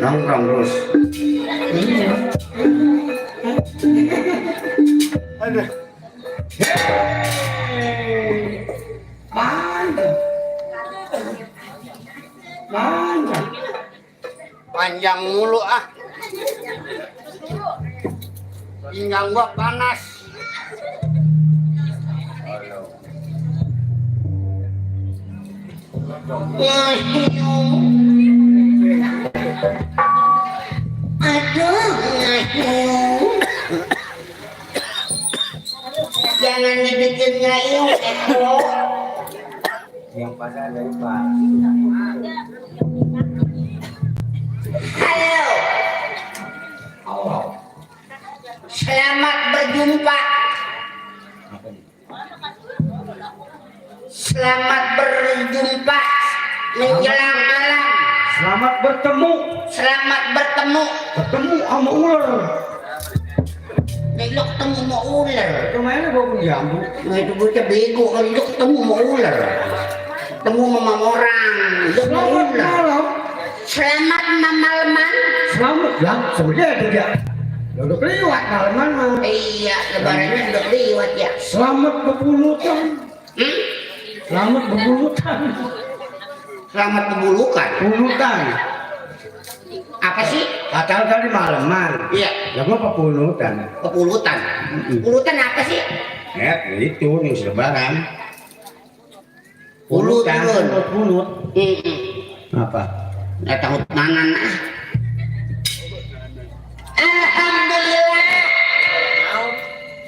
nongkrong terus. Aduh. Panjang. Panjang. Panjang mulu ah. Pinggang gua panas. Aduh, jangan dibikin ngayung, Eko. Yang pada dari Pak. Halo. Halo. Selamat berjumpa. Selamat berjumpa menjelang malam. Selamat bertemu. Selamat bertemu. Ketemu sama ular. Nek lo ketemu sama ular. Kemana gua jambu? Nah itu bocah bego kalau lo ketemu sama ular. Ketemu sama orang. Lo sama Selamat ular. malam. Selamat mamaleman. Selamat ya, sebenarnya tidak. Udah kelewat malaman mah. Iya, lebarannya udah lewat ya. Selamat berbulutan. Selamat berbulutan. Selamat berbulukan. Bulutan. Apa sih? Kata tadi malaman. Iya, Ya gua pepulutan. kepulutan. Pulutan apa sih? Itu nih lebaran. Pulut, Pulutan, pulut. pulut. Apa? Nggak tahu nanan ah. Alhamdulillah.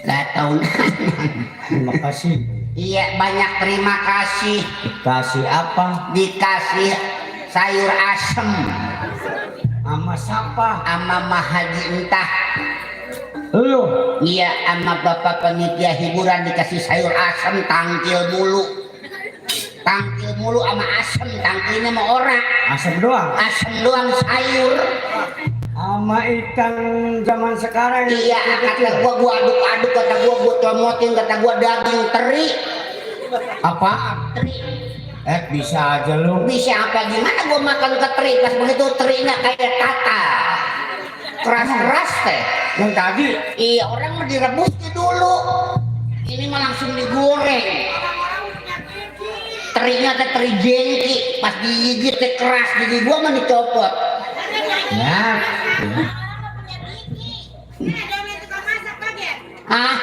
Nggak tahu nanan. Terima kasih. Iya, banyak terima kasih. Kasih apa? Dikasih sayur asem Sama siapa? sama Mahaji entah. Lu. Iya, sama bapak panitia hiburan dikasih sayur asem tangkil mulu. Tangkil mulu sama asem, tangkilnya sama orang. Asam doang. Asem doang sayur. Sama ikan zaman sekarang. Iya, kata gua aduk-aduk, kata gua comotin, kata gua daging teri. Apaan? Teri. Bisa aja lu. Bisa apa gimana gua makan ke teri, pas begitu terinya kayak tata. Keras-keras teh. Yang tadi. Iya, orang mah direbus dulu. Ini mah langsung digoreng. Terinya teh teri jengki, pas digigit teh keras, gigi gua mah dicopot. Ya. Ah,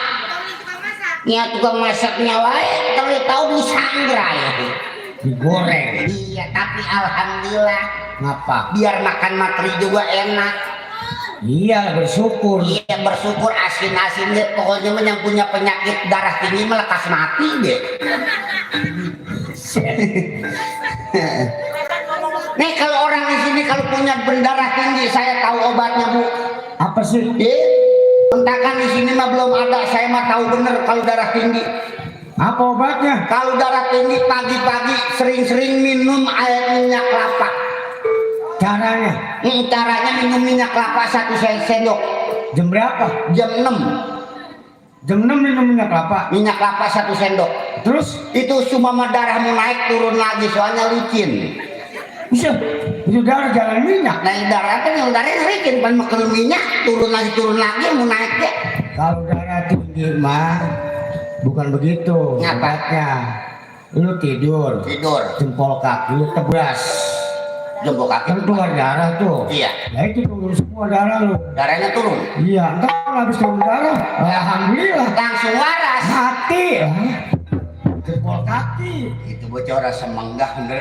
ya tukang masaknya wae, tahu disangrai. Digoreng. Iya, tapi alhamdulillah Ngapa? biar makan materi juga enak. Iya, bersyukur. Iya, bersyukur asin-asin deh. Pokoknya mah yang punya penyakit darah tinggi mah lekas mati deh. Nih kalau orang di sini kalau punya berdarah tinggi, saya tahu obatnya bu. Apa sih? Entakan di sini mah belum ada. Saya mah tahu bener kalau darah tinggi. Apa obatnya? Kalau darah tinggi pagi-pagi sering-sering minum air minyak kelapa. Caranya? Caranya minum minyak kelapa 1 sendok. Jam berapa? Jam 6. Jam 6 minum minyak kelapa. Minyak kelapa 1 sendok. Terus? Itu cuma darahmu naik turun lagi soalnya licin. Bisa. Itu darah jalan minyak. Nah darah kan yang darahnya licin, pan makan minyak turun lagi mau naik deh. Kalau darah tinggi mah bukan begitu. Ngapa? Obatnya. Lu tidur. Jempol kaki lu tebras. Jempol kaki Kan keluar darah tuh. Iya. Nah itu turun semua darah lu. Darahnya turun. Iya. Entar habis turun darah. Alhamdulillah. Langsung waras. Mati. Jempol kaki. Itu bocor rasa menggah bener.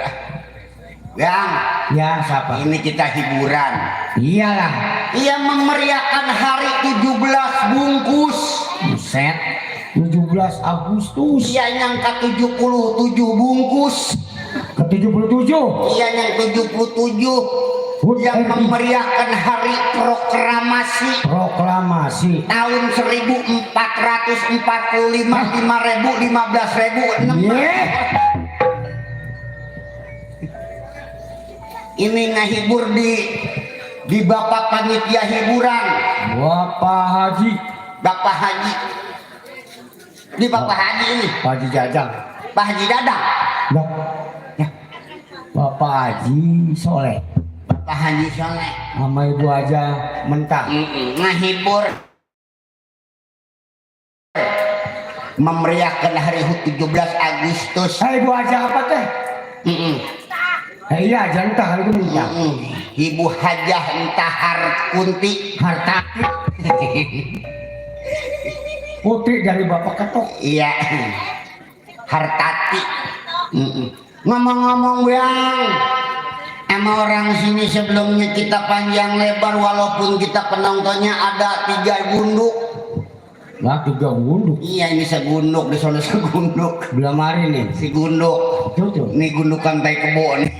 Yang Ya siapa? ini kita hiburan. Iyalah. Ia memeriahkan hari 17 bungkus. Buset. 17 Agustus. Ia nyangka 77 bungkus. Ke 77. Ia yang 77 yang memeriahkan hari proklamasi tahun 1445 5.000 15.000 Yeah. Ini ngehibur di bapak panitia hiburan. Bapak Haji. Bapak Haji. Di Bapak Haji ini. Pak Haji Jajang. Pak Haji Dadang. Ya. Bapak Haji Soleh. Pak Haji Soleh sama ibu aja mentah. ngahibur memeriahkan hari HUT 17 Agustus. Ibu aja apa teh? Iya aja entah itu mentah. Ibu Hajah Entahar Kunti Hartati. Putri dari Bapak Ketok. iya Hartati. Ngomong-ngomong Bang, emang orang sini sebelumnya kita panjang lebar walaupun kita penontonnya ada 3 gunduk. Lah 3 gunduk. Iya ini segunduk di sana segunduk. Belum hari nih. Si gunduk. Tuh. Ini gundukan tai kebo nih.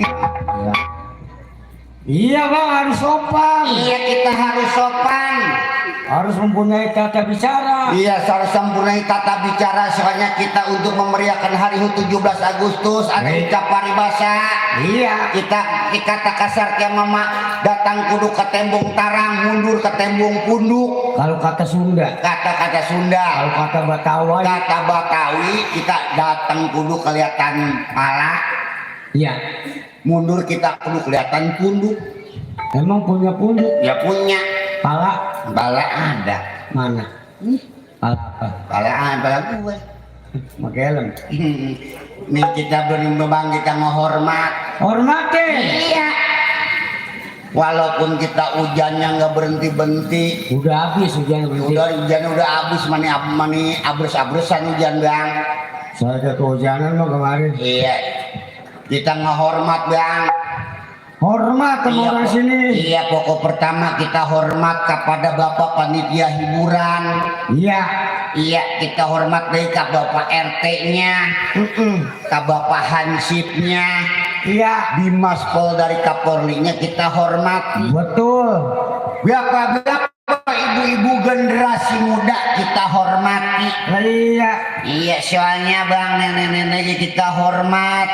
Ya. Iya bang harus sopan. Iya kita harus sopan. Harus mempunyai tata bicara. Iya harus sempurnai tata bicara soalnya kita untuk memeriahkan hari HUT 17 Agustus ada ucap paribasa. Iya. Kita kata kasar kayak mama datang kudu ke tembung tarang mundur ke tembung punduk. Kalau kata Sunda. Kata-kata Sunda. Kalau kata Batawi. Kata Batawi kita datang kudu kelihatan pala. Iya. Mundur kita kudu kelihatan punduk. Emang punya punduk? Ya punya. Pala? Bala ada. Mana? Pala apa? Bala gue. Pakai helm. Nih kita bang kita menghormat. Hormatin. Iya. Walaupun kita hujannya nggak berhenti. Udah habis hujan berhenti. Hujan udah habis mani abrus-abrusan hujan bang. Saya kehujanan mah kemarin. Iya. Kita ngehormat bang. Hormat sama orang sini. Iya pokok pertama kita hormat kepada Bapak Panitia Hiburan. Iya. Iya kita hormat dari ke Bapak RT-nya, ke Bapak Hansipnya. Iya. Dimas Pol dari Kapolri-nya kita hormati. Betul. Bapak ibu-ibu generasi muda kita hormati. Iya. Iya soalnya bang nenek-nenek kita hormat.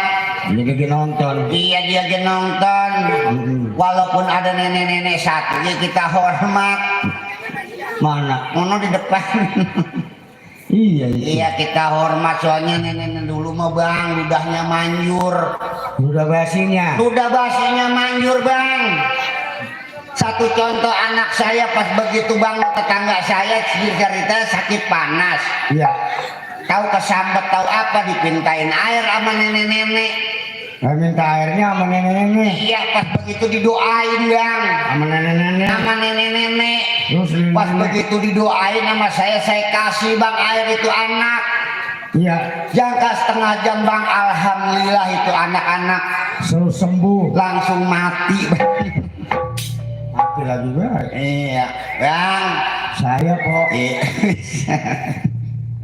Ini lagi nonton. Iya dia lagi nonton. Walaupun ada nenek-nenek satu ya kita hormat. Mana? Ono di depan. Iya. Iya kita hormat soalnya nenek-nenek dulu mah bang ludahnya manjur. Udah basinya. Ludah basinya manjur bang. Satu contoh anak saya pas begitu bang tetangga saya cerita sakit panas. Iya. Tahu kesambet tahu apa dipintain air sama nenek-nenek. Saya minta airnya sama nenek-nenek. Iya pas begitu didoain bang. Sama nenek-nenek. Sama nenek-nenek. Terus Pas nenek. begitu didoain sama saya kasih bang air itu anak. Iya. Jangka setengah jam bang alhamdulillah itu anak-anak Selalu sembuh. langsung mati bang. Mati lagi bang. Iya bang. Saya kok. Iya.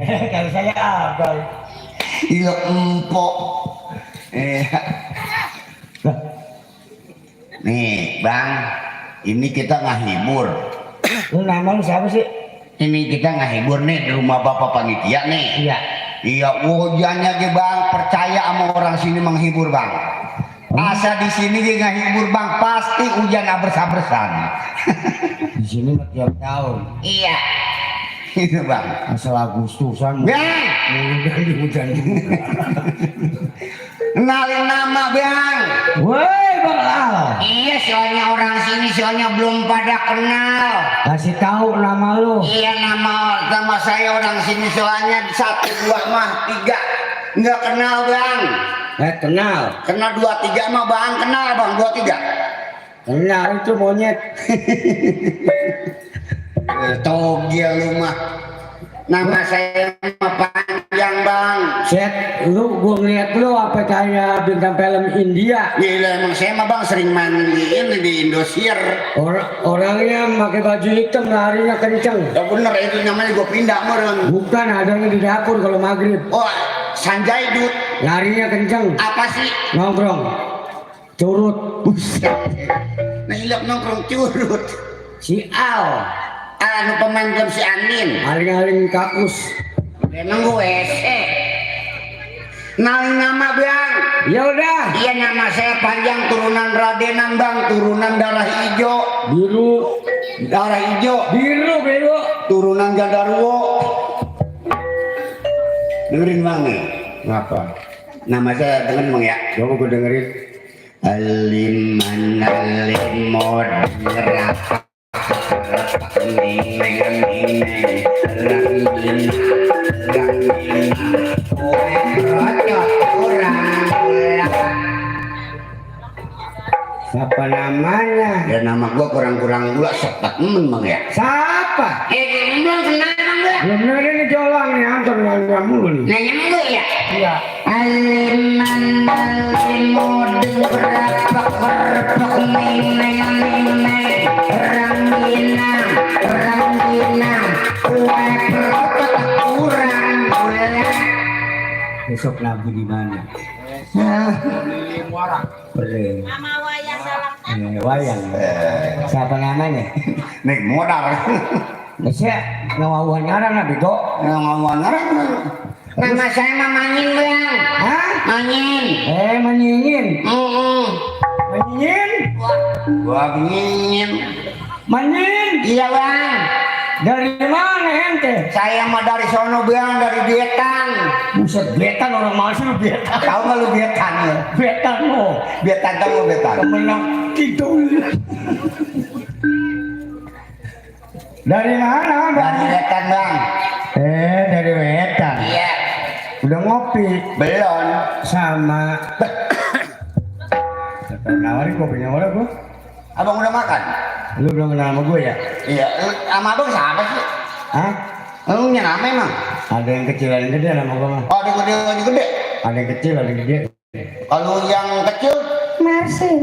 Kalau saya abang. Iya empok. Iya. Nih bang, ini kita ngahibur. Lu nama lu siapa sih? Ini kita ngahibur nih di rumah bapak panitia nih. Iya. Iya, hujannya ge bang, percaya sama orang sini menghibur bang. Asa di sini ge ngahibur bang, pasti hujan abres-abresan. Di sini mah tiap tahun. Iya, itu bang. Asal Agustusan. Bang, Udah di hujan juga. kenalin nama bang. Woi Bang Al. Iya, soalnya orang sini soalnya belum pada kenal. Kasih tahu nama lu. Iya nama saya orang sini soalnya 1, 2 mah 3 nggak kenal bang. Kenal. Kenal 2, 3 mah bang kenal bang 2, 3. Kenal itu monyet. Togel lu mah. Nama saya mah panjang bang. Set, gua ngeliat lu apa kayak bintang film India. Gila emang saya mah bang sering main ini di Indosiar. Orangnya pakai baju hitam larinya kenceng. Ya bener itu namanya gua pindah meren. Bukan adanya di dapur kalau maghrib. Oh Sanjay Dut. Larinya kenceng. Apa sih? Nongkrong. Curut. Nah ilap nongkrong curut. Si Al. Anu pemain film si Anin. Aling-aling kakus. Emang gue WC. Nama bang. Ya udah. Iya nama saya panjang turunan Radenan bang, turunan darah hijau. Biru. Darah hijau. Biru. Turunan Gandarwo. Dengerin bang nih. Ngapa? Nama saya dengerin bang ya. Coba gue dengerin. Aliman alimod rapa Siapa namanya? Ya nama gua kurang-kurang gula sepet Bang ya. Siapa? Belum kenal Bang gua. Belum ada ini jolang nih, antar nanya mulu nih. Nanya mulu ya? Iya. Aliman alimod berapa kerpek neng ranginang kue kerpek kurang gula. Besok lagu di mana? Beri. Nama wayang dalam Wayang. Siapa namanya? Nek modal. Bisa ngawawan ngarang lah bego. Ngomong orang. Nama saya mah Mangin Bang. Hah? Mangin. Menyingin. Menyingin? Gua Mangin. Menyingin? Iya Bang. Dari mana ente? Saya mah dari sono Bang, dari Bietan. Buset, Bietan orang masih lu Bietan. Tahu nggak lu Bietan ya? Bietan lo. Bietan tahu Bietan. Kemenang kidul. Dari mana? Dari Bietan Bang. Dari Wetan. Iya. Udah ngopi Belum. sama. Nawarin kopinya mana gua? Abang udah makan? Lu belum kenal sama gue ya? Iya. Sama abang siapa sih? Hah? Lu punya nama emang? Ada yang kecil, ada yang gede sama gua mah. Oh, ada gede, ada gede. Ada yang kecil, ada yang gede. Kalau yang kecil, Marsin.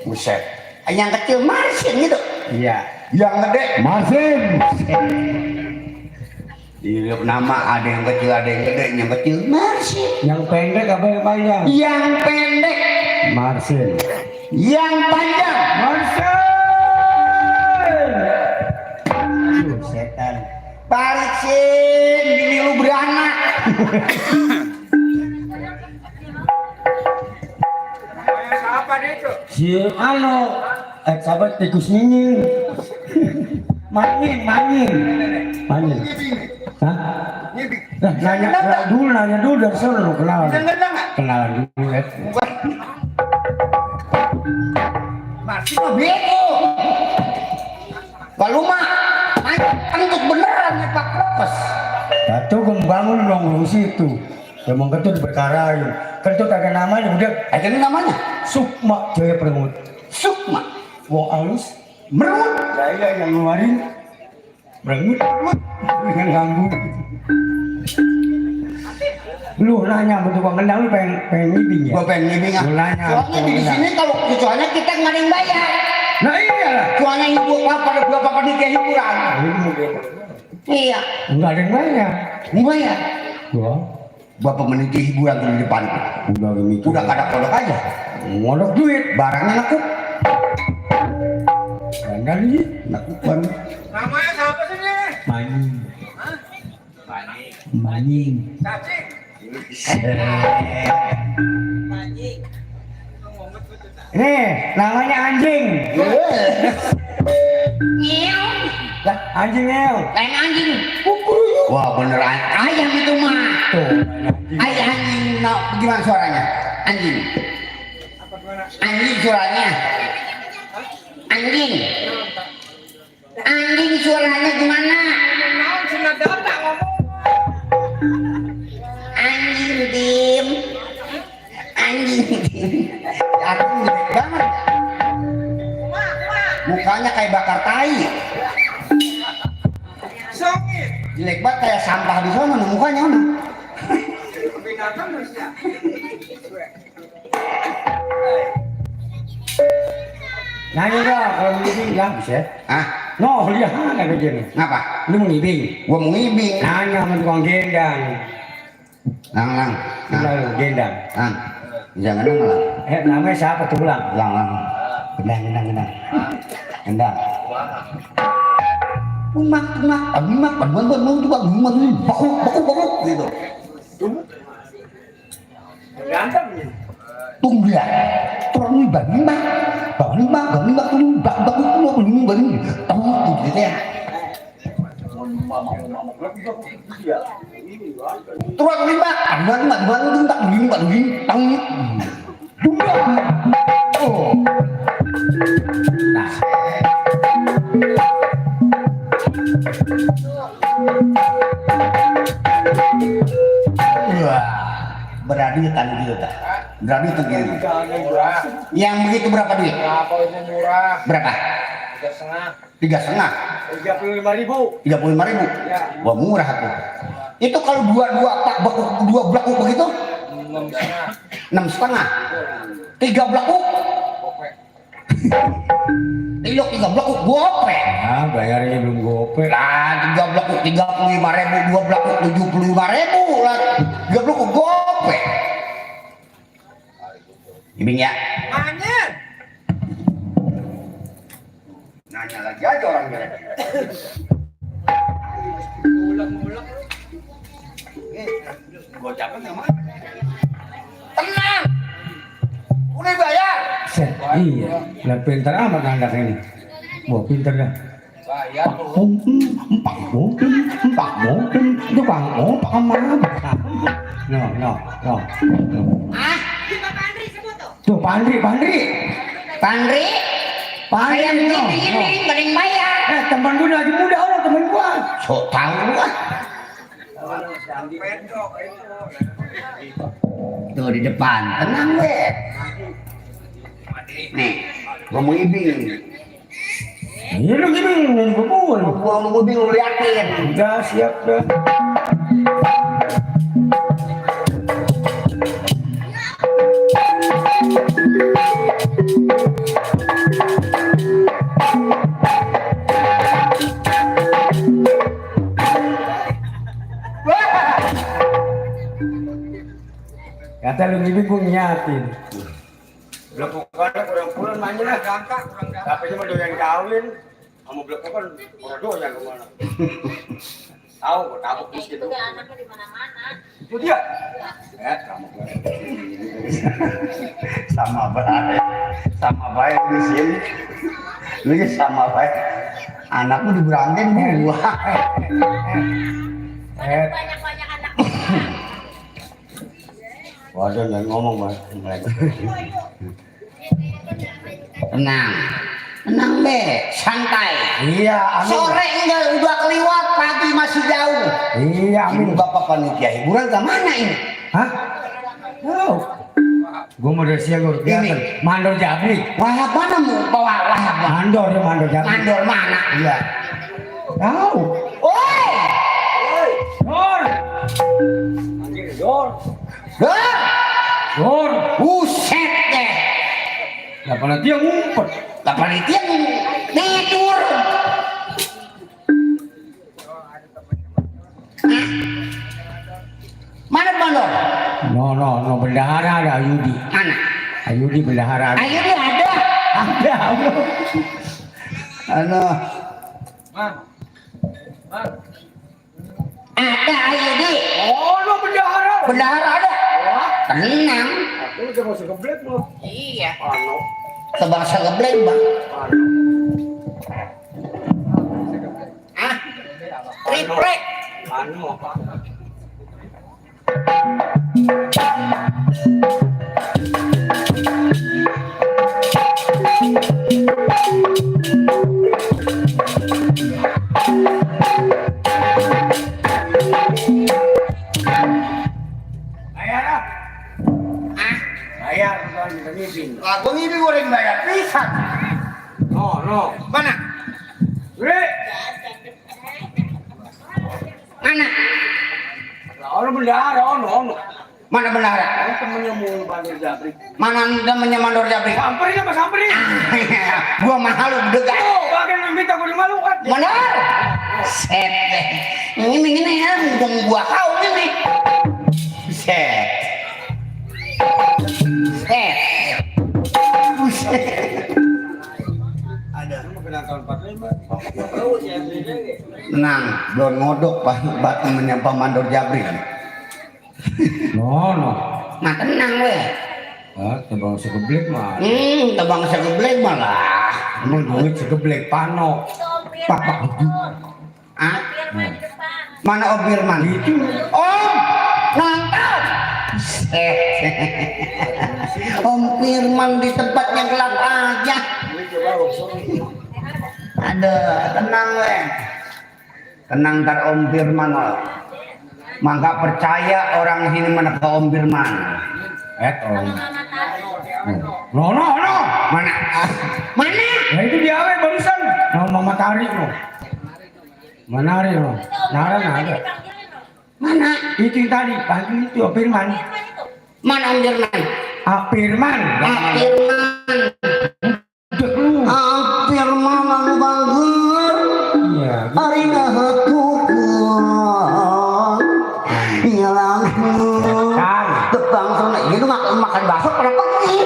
buset. Yang kecil Marsin gitu. Iya. Yang gede, Marsin. iya nama ada yang kecil, ada yang gede. Yang kecil Marsin. Yang pendek apa yang panjang? Yang pendek, Marsin. yang panjang. Marsin. Setan. Balik sih, bini lu beranak. Si sahabat tikus nyinying. Mangin. Hah? Nah, nanya dulu dari sana lu kenalan. Kenalan dulu ya. Masih mah bego. Kalau mah, kentut beneran nih Pak Propes. Satu bangun dong lu situ. Emang kentut berkarain. Kentut ada namanya udah. Ada namanya? Sukma Jaya Prengut. Sukma. Wong alus. Merut. Saya yang ngeluarin. Prengut. Dengan ganggu. Lu nanya sama tukang kendang lu pengen ngibing ya? Gua pengen ngibing ah. Lu nanya. Soalnya di sini kalau soalnya kita nggak ada yang bayar. Nah iya lah. Soalnya ibu pada berapa panitia hiburan. Iya. Enggak ada yang bayar. Nggak bayar. Gua. Bapak panitia hiburan tuh di depan. Udah mikir. Udah kada kodok aja. Ngodok duit. Barangnya nakuk. Bandar ini. Nakukan. namanya siapa sih nih? Maning. Cacing. Nih, namanya anjing. Nyew. Lah, anjing neo. Lain anjing. Wah beneran ayam itu mah. Tuh, Anjing. Nah, gimana suaranya? Anjing. Anjing suaranya. Anjing. Anjing suaranya gimana? Anjing dim. Anjing dim. Aku jelek banget. Mukanya kayak bakar tai. Jelek banget kayak sampah di sana mukanya mana? nanya dong kalau ngibing bilang bisa. Hah? No, lihat mana begini. Ngapa? Lu mau ngibing? Gua mau ngibing. Nanya sama tukang gendang. Lang. Lalu gendang. Lang. Jangan lang. Namanya siapa tuh ulang? Lang. Gendang. Umak. Bakuk gitu. Ganteng nih. Tumbian. Turun banimbak. Gitu ya. Turun banimbak. berani kan gitu tak? Berani tuh gini. Murah. Yang begitu berapa duit? Apa itu murah? Berapa? 3,5. 3,5. 35.000. 35.000. Ya. Wah murah tuh. Itu kalau dua blakuk begitu? 6,5. 3 blakuk? Ilok 3 blakuk gope. Ah, bayarnya belum gope. Lah 3 blakuk 35.000, 2 blakuk 75.000 lah. 3 blakuk gope. Ibing ya. Mana? Nanya lagi aja orang dia. Ulang-ulang. Gocapan sama. Tenang. Udah bayar. Set, iya. Lah pintar amat anak ini. Wah, pintar dah. Bayar tuh. Empat mungkin, itu bang, pak mana? No. Ah, Tuh, Pandri. Pandri. Pandri, Ayam no. ini mending bayar. Teman gue lagi muda orang teman gua. So tahu ah. Tuh di depan, tenang deh. Nih, gua mau ibing. Iya lu gini, dari gua. Gua mau ibing lu liatin. Udah siap dah. Kata lu gini gua nyatin. Belum pokoknya kurang manja lah. Tapi cuma doyan kawin. Kamu belum kan orang doyan kemana? Tahu kok takut di situ. Anaknya di mana-mana. Itu dia. Kamu Sama baik di sini. Lu sama baik. Anakmu diberangin gua. Banyak-banyak anak. Waduh, jangan ngomong mas. Tenang be, santai. Iya, amin. Sore enggak udah keliwat, pagi masih jauh. Iya, amin. Ini bapak panitia hiburan ke mana ini? Hah? Oh. Gua mau dari siang gua kelihatan. Mandor Jabri. Wahab mana mu? Bawa wahab mana? Mandor ya Mandor Jabri. Mandor mana? Iya. Tahu. Oi! Dor. Dor. Dah! Dor. Buset deh. Lah panitia dia ngumpet. Lah panitia tidur. Mana Mandor? No, bendahara ada Ayudi. Mana? Ayudi bendahara. Ayo dia ada. Ada. Anu, Man. ada ayo di. Oh, no bendahara. Bendahara ada. Tenang. Aku udah masuk ke black lo. Iya. Ano? Sebangsa geblek bang. Ah, triplek. Ano apa? Bayar ah. Ah, Bayar kalau minta ngibing. aku ini goreng bayar pisan. No. Mana? Weh. Mana? Orang bendahara, ono. Mana bendahara? Ini temennya mulu Mandor Jabri. Mana namanya Mandor Jabri? Samperin apa samperin? Gua mahal lu dekat. Oh, bagian lu minta gue dimalukan. Benar. Set deh. Ini ya, gua kau ini. Set. Ada. Lu kena tahun 45. Tenang, belum ngodok bat temennya Pak Mandor Jabri. No. Nah tenang weh. Ah, tebang segeblek mah. Tebang segeblek malah. Emang duit segeblek pano. Pak. Ah, Firman di depan. mana Om Firman? Itu. Om, nangkap. Om Firman di tempat yang gelap aja. Ada, tenang weh. Tenang ntar Om Firman loh. Mangga percaya orang sini mana ke Om Firman. Kalau mama tahu. No. Mana? Mana? Nah itu dia apa barusan? Mau mama tarik no. Manari no. Nara ada. Mana? Itu yang tadi panggil itu Firman. Mana Om Firman? Firman. Firman. Udah lu. Firman anu bangger. Iya. Ari ngahaturkeun. Nyalangkeun. Tebang sana itu makan bakso pada pergi.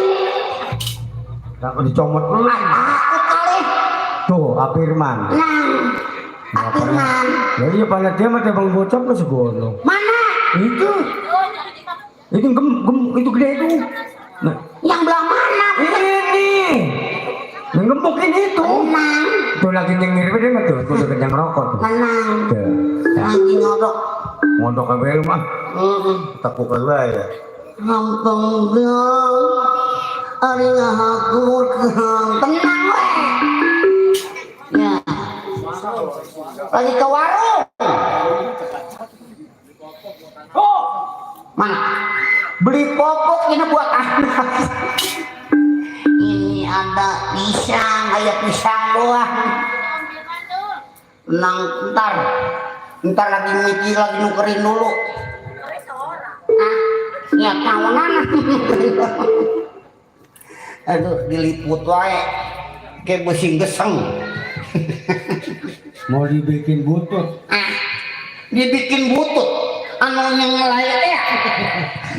Aku dicomot dulu. Aku kali. Tuh, Firman. Firman. Ya iya pada dia mah bang bocap lu segono. Mana? Itu itu gede itu. Nah, Yang belah mana? ini. Yang gembukin itu. Tenang. Tuh lagi nyengir dia mah tuh, udah kenyang rokok tuh. Tenang. Tuh. Lagi ngodok. Mondok ke bel mah. Takut lah ya. Hampung biang. Ari ngahaturkeun. Tenang we. Ya. Lagi ke warung. Oh, Mana? Beli popok ini buat anak. Ini ada pisang, kayak pisang doang. Nang ntar lagi mikir lagi nukerin dulu. Ya tahunan. Aduh diliput wae kayak besing geseng. mau dibikin butut. Dibikin butut anu yang layak ya.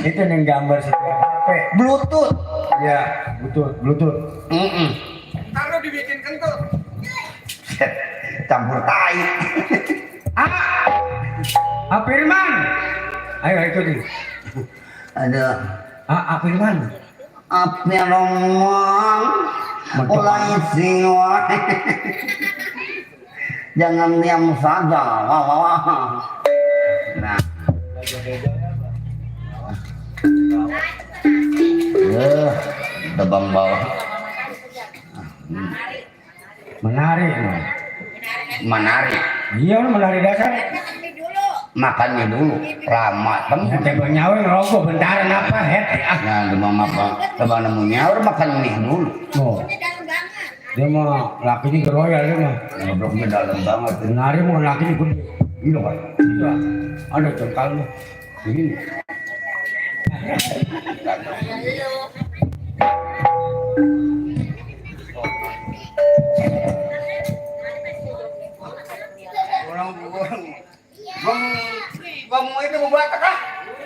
Itu yang gambar setiap HP. Bluetooth. Ya, Bluetooth. Kalau dibikin kentut. Campur tai. Firman. Ayo itu di. Ada Firman. apa ngomong mulai singwa. Jangan diam saja. Nah. Tebang bawah. Menarik no. Menarik. Iya menarik dasar. Makannya dulu. Lama Ya tebang nyawa ngerokok bentaran apa het. Nah, demam apa? Tebang nemu nyaur makan mie dulu. Oh. Dia mah lakinya geroyal dia mah. Ngobrolnya dalam banget. Menarik mau lakinya gede. Iya kan? Iya. Ada cengkalnya. Begini. Bang itu mau batak ah?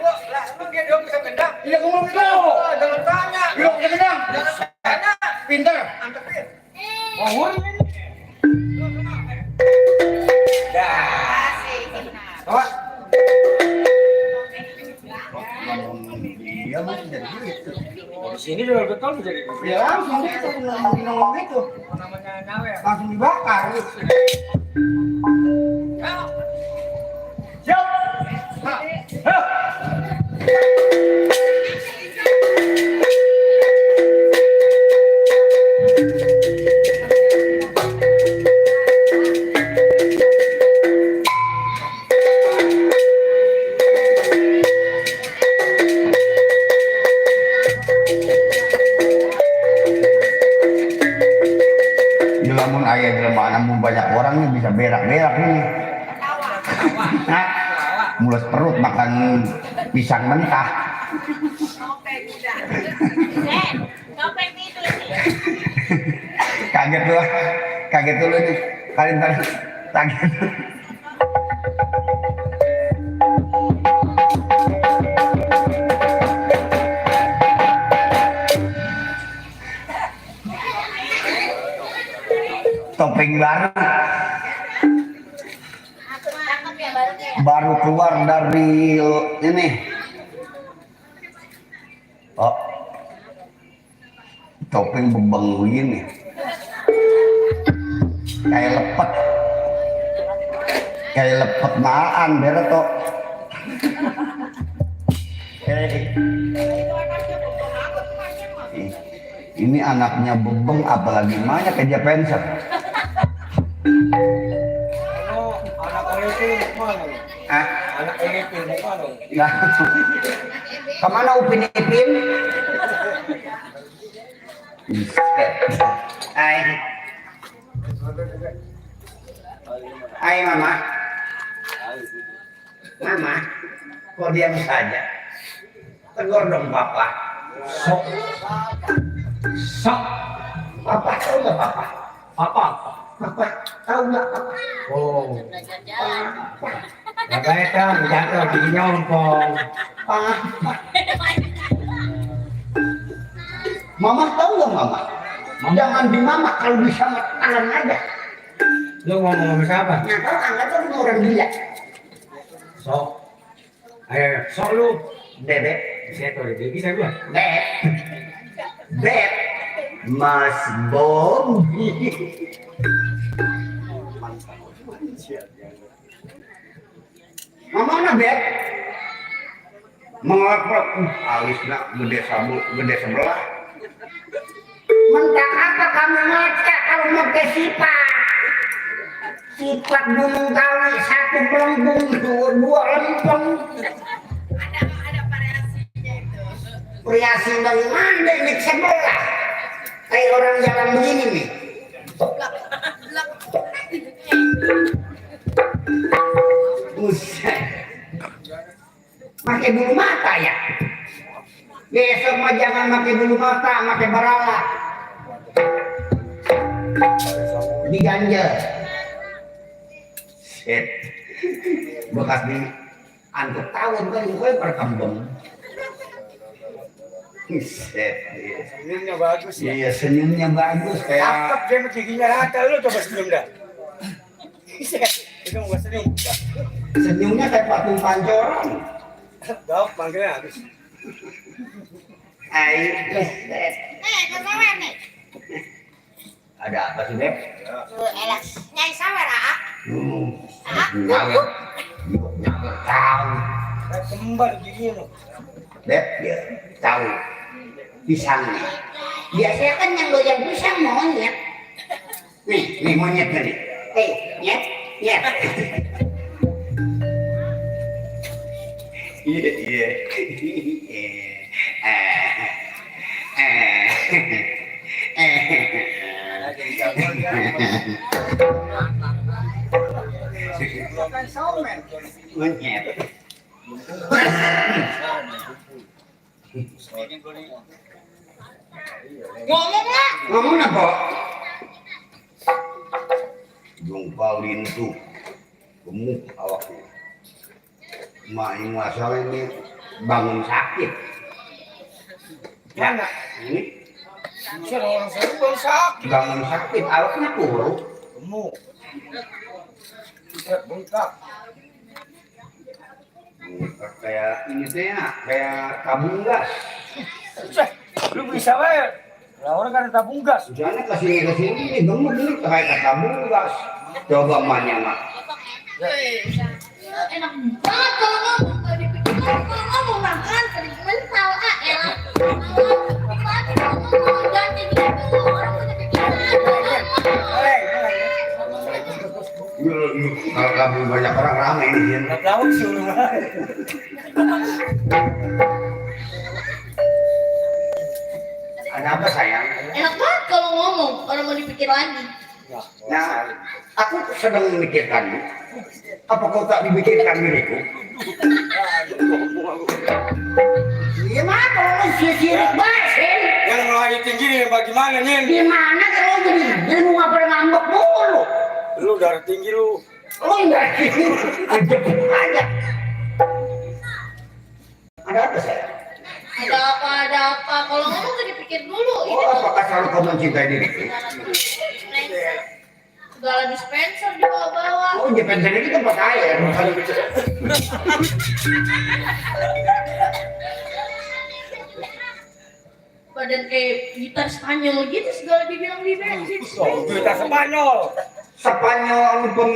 Lah, emang dia dong bisa gendang? Iya kamu itu. Jangan tanya. Iya bisa gendang. Jangan tanya. Pinter. Antepin. Oh, Bawa. Iya masih jadi gitu. di sini juga betul jadi. Ya langsung gitu ngomong itu. Namanya nyawe. Langsung dibakar. Siap. Lamun ayah jelema namun banyak orang nih bisa berak-berak nih. Nah, mulus perut makan pisang mentah. Topeng itu ini. Kaget dulu nih. Kalian kaget. Topeng baru. Cakep ya barunya ya. Baru keluar dari ini. Oh, topeng bebangu ini. Kayak lepet maan beres toh. Ini anaknya bebeng apalagi mana kerja penser. Oh, anak oleh itu mana? Ah, Anak ini pilih mana? Nah, kemana Upin Ipin? Hai mama. Mama, kok diam saja? Tegur dong papa. Sok. Sok. Papa tahu nggak papa? Papa. Papa tahu nggak papa? Oh. Makanya kan jatuh di nyompong. Mama tahu nggak mama? Jangan di mama kalau bisa tangan aja. Lu ngomong sama siapa? Nah kalau angkat tuh orang gila. Sok. Ayo, sok lu. Bebek. Saya tahu dia bisa gua. Beb. Beb. Mas Bobby. Mama na Beb. Mengelak alis nak gede sebelah. Mentang apa kamu ngecek kalau mau ke sifat? Sifat gunung kawi satu pelengkung dua lempeng. Ada variasinya itu. Variasi dari mana ini sebelah? Kayak orang jalan begini nih. Buset. Pakai bulu mata ya? Besok mah jangan pakai bulu mata, pakai barala. Diganjel. Set. Bekas di antuk tahun kan gue berkembang. Set. Senyumnya bagus ya. Iya senyumnya bagus Cakep kayak dia sama giginya rata. Lu coba senyum dah. Itu mau senyum. senyumnya kayak patung pancoran. Dok, panggilnya habis. Ayo, Set. Kesawer nih. Ada apa sih, Beb? Elah, nyai sawer ah. Nyawer. Nyawer tahu. Kayak kembar giginya lu. Beb, ya tahu. Pisangnya. Biasanya kan yang doyan pisang monyet. Nih monyetnya nih. Nyet, nyet. Iya. Monyet. Ngomong lah. Ngomong apa? Jumpa lintu. Gemuk awaknya. Main masalah ini bangun sakit. Mana? Ini Bisa orang seru bang sakit. bangun sakit, awaknya kurus. Gemuk. Bisa bengkak. Kayak ini teh ya, kayak tabung gas. Cek, lu bisa wae. Lah orang kan ada tabung gas. Jangan kesini ini gemuk ini kayak tabung gas. Coba mahnya mah. Enak banget kalau ngomong. Kalau dipikir kalau ngomong makan sering mental ah elah. Jangan gitu. Orang punya pikiran. Kalau kamu banyak orang ramai ini ya. Nggak tahu sih lu. Ada apa sayang? Enak banget kalau ngomong. Orang mau dipikir lagi. Nah, aku sedang memikirkan. Apa kau tak dipikirkan diriku? Gimana kalau sirik basin? Yang ngelahir tinggi ini bagaimana nih? Gimana kalau jadi mau ngapain ngambek mulu? Lu darah tinggi lu. Oh enggak sih, aja. Ada apa sayang? Ada apa. Kalau ngomong tuh dipikir dulu. Ini Oh, apakah selalu kau mencintai diriku? segala dispenser di bawah-bawah. Oh, dispenser ini tempat air. Badan kayak gitar Spanyol gitu segala dibilang di bensin. Oh, kita Spanyol. Spanyol pemain